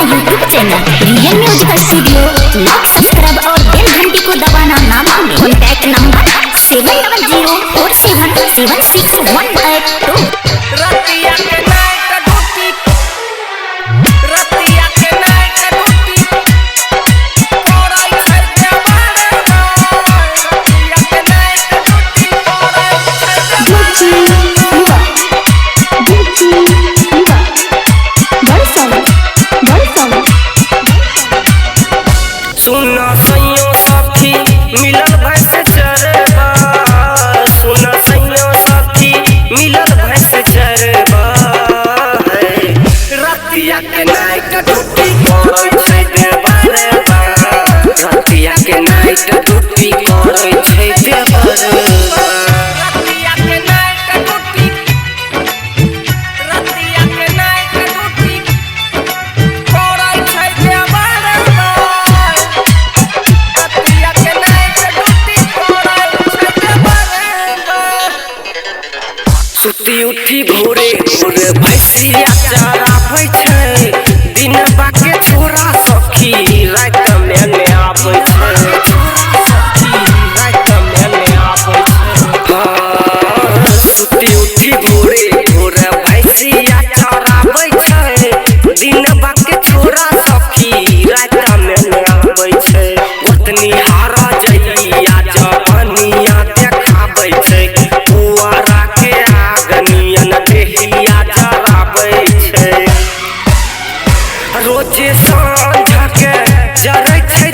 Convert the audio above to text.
हमारा YouTube channel real musical studio like, subscribe और बेल घंटी को दबाना ना भूलें। Contact number 7004776182। रतिया के नाइट ड्यूटी, रतिया के नाइट ड्यूटी करै छै देवरबा। रतिया के नाइट ड्यूटी करै छै देवरबा। सुना सैयो सखी मिलल भैंस चरबा, सुना सैयो सखी मिलल भैंस चरबा। रतिया के नाइट ड्यूटी करै छै देवरबा, रतिया के नाइट ड्यूटी करै छै देवरबा। रतिया के नाइट ड्यूटी, रतिया के नाइट ड्यूटी करै छै देवरबा। रतिया के नाइट ड्यूटी करै छै देवरबा। सुती उठी भोरे भोर भैंसिया चराबै छै, दिन बाके छोरा सखी राति में ने आबै छै। राति में ने आबै छै। सुती उठी भोरे भोर भैंसिया चराबै छै, दिन बाके छोरा सखी राति में ने आबै छै। गोतनी हारा जइया जवनिया देखाबै छै, पुआरा के आगनियन देहिया जराबै छै। रोजे साँझ के जरै छै